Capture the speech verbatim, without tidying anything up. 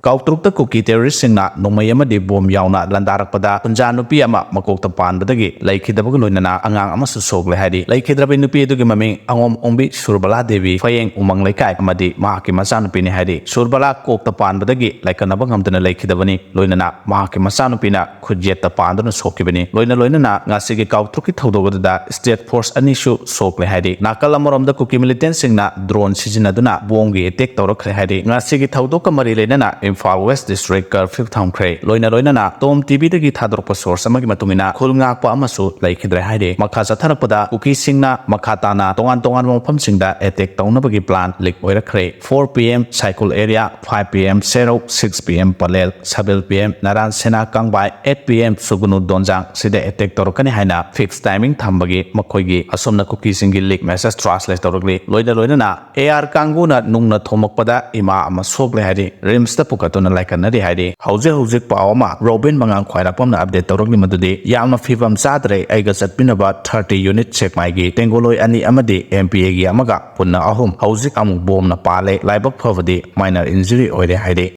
ꯀꯥꯎꯇ꯭ꯔꯨꯛꯇ ꯀꯨꯀꯤ terroristꯁꯤꯡꯅ ꯅꯣꯡꯃꯩ ꯑꯃꯗꯤ ꯕꯣꯝ ꯌꯥꯎꯅ ꯂꯥꯟꯗꯥꯔꯛꯄꯗ ꯈꯨꯟꯖꯥ ꯅꯨꯄꯤ ꯑꯃ ꯃꯀꯣꯛꯇ ꯄꯥꯟꯕꯗꯒꯤ ꯂꯩꯈꯤꯗꯕꯒ ꯂꯣꯏꯅꯅ ꯑꯉꯥꯡ ꯑꯃꯁꯨ ꯁꯣꯛꯂꯦ ꯍꯥꯏꯔꯤ꯫ ꯂꯩꯈꯤꯗ꯭ꯔꯕꯤ ꯅꯨꯄꯤ ꯑꯗꯨꯒꯤ ꯃꯃꯤꯡ ꯑꯉꯣꯝ ꯑꯣꯡꯕꯤ ꯁꯨꯔꯕꯂꯥ ꯗꯦꯕꯤ, ꯐꯌꯦꯡ ꯎꯃꯪ ꯂꯩꯀꯥꯏ, ꯑꯃꯗꯤ ꯃꯍꯥꯛꯀꯤ ꯃꯆꯥꯅꯨꯄꯤꯅꯤ ꯍꯥꯏꯔꯤ꯫ ꯁꯨꯔꯕꯂꯥ ꯀꯣꯛꯇ ꯄꯥꯟꯕꯗꯒꯤ ꯂꯥꯏꯀꯠꯅꯕ ꯉꯝꯗꯅ ꯂꯩꯈꯤꯗꯕꯅꯤ꯫ ꯂꯣꯏꯅꯅ ꯃꯍꯥꯛꯀꯤ ꯃꯆꯥꯅꯨꯄꯤꯅ ꯈꯨꯠꯌꯦꯠꯇ ꯄꯥꯟꯗꯨꯅ ꯁꯣꯛꯈꯤꯕꯅꯤ꯫ ꯂꯣꯏꯅ ꯂꯣꯏꯅꯅ ꯉꯁꯤꯒꯤ ꯀꯥꯎꯇ꯭ꯔꯨꯛꯀꯤ ꯊꯧꯗꯣꯛ ꯑꯗꯨꯗ state force ꯑꯅꯤꯁꯨ ꯁꯣꯛꯂꯦ ꯍꯥꯏꯔꯤ꯫ ꯅꯥꯀꯜ ꯑꯃꯔꯣꯝꯗ ꯀꯨꯀꯤ militantꯁꯤꯡꯅ drone ꯁꯤꯖꯤꯟꯅꯗꯨꯅ ꯕꯣꯝꯒꯤ attack ꯇꯧꯔꯛꯈ꯭ꯔꯦ ꯍꯥꯏꯔꯤ꯫ ꯉꯁꯤꯒꯤ ꯊꯧꯗꯣꯛꯀ ꯃꯔꯤ ꯂꯩꯅꯅ ꯏꯝꯐꯥꯜ West District curfew ꯊꯝꯈ꯭ꯔꯦ꯫ ꯂꯣꯏꯅ ꯂꯣꯏꯅꯅ ꯇꯣꯝ TVꯗꯒꯤ ꯊꯥꯗꯣꯔꯛꯄ source ꯑꯃꯒꯤ ꯃꯇꯨꯡ ꯏꯟꯅ ꯈꯨꯜ ꯉꯥꯛꯄ ꯑꯃꯁꯨ ꯂꯩꯈꯤꯗ꯭ꯔꯦ ꯍꯥꯏꯔꯤ꯫ ꯃꯈꯥ ꯆꯠꯊꯔꯛꯄꯗ ꯀꯨꯀꯤꯁꯤꯡꯅ ꯃꯈꯥ ꯇꯥꯅ ꯇꯣꯉꯥꯟ ꯇꯣꯉꯥꯟꯕ ꯃꯐꯝꯁꯤꯡꯗ attack ꯇꯧꯅꯕꯒꯤ plan leak ꯑꯣꯏꯔꯛꯈ꯭ꯔꯦ꯫ Four PM ꯁꯥꯏꯀꯨꯜ area, five PM ꯁꯦꯔꯧ, six PM Pallel, seven PM ꯅꯔꯥꯟ ꯁꯦꯅꯥ ꯀꯥꯡꯕꯥꯏ, eight PM ꯁꯨꯒꯨꯅꯨ ꯗꯣꯟꯖꯥꯡ ꯁꯤꯗ attack ꯇꯧꯔꯛꯀꯅꯤ ꯍꯥꯏꯅ fix timing ꯊꯝꯕꯒꯤ ꯃꯈꯣꯏꯒꯤ ꯑꯁꯣꯝꯅ ꯀꯨꯀꯤꯁꯤꯡꯒꯤ leak message translate ꯇꯧꯔꯛꯂꯤ꯫ ꯂꯣꯏꯅ ꯂꯣꯏꯅꯅ AR ꯀꯥꯡꯕꯨꯅ ꯅꯨꯡꯅ ꯊꯣꯝꯃꯛꯄꯗ ꯏꯃꯥ ꯑꯃ ꯁꯣꯛꯂꯦ ꯍꯥꯏꯔꯤ꯫ RIMSꯇ ꯄꯨꯈꯠꯇꯨꯅ ꯂꯥꯏꯀꯠꯅꯔꯤ ꯍꯥꯏꯔꯤ꯫ ꯍꯧꯖꯤꯛ ꯍꯧꯖꯤꯛ ꯄꯥꯎ ꯑꯃ ꯔꯣꯕꯤꯟ ꯃꯉꯥꯡ ꯈ꯭ꯋꯥꯏꯔꯥꯛꯄꯝꯅ update ꯇꯧꯔꯛꯂꯤ, ꯃꯗꯨꯗꯤ ꯌꯥꯝꯅ ꯐꯤꯕꯝ ꯆꯥꯗ꯭ꯔꯦ, ꯑꯩꯒ ꯆꯠꯃꯤꯟꯅꯕ thirty unit ꯁꯦꯛꯃꯥꯏꯒꯤ ꯇꯦꯡꯒꯣꯂꯣꯏ ꯑꯅꯤ ꯑꯃꯗꯤ MPAꯒꯤ ꯑꯃꯒ ꯄꯨꯟꯅ ꯑꯍꯨꯝ ꯍꯧꯖꯤꯛ ꯑꯃꯨꯛ ꯕꯣꯝꯅ ꯄꯥꯜꯂꯦ꯫ ꯂꯥꯏꯕꯛ ꯐꯕꯗꯤ minor injury ꯑꯣꯏꯔꯦ ꯍꯥꯏꯔꯤ꯫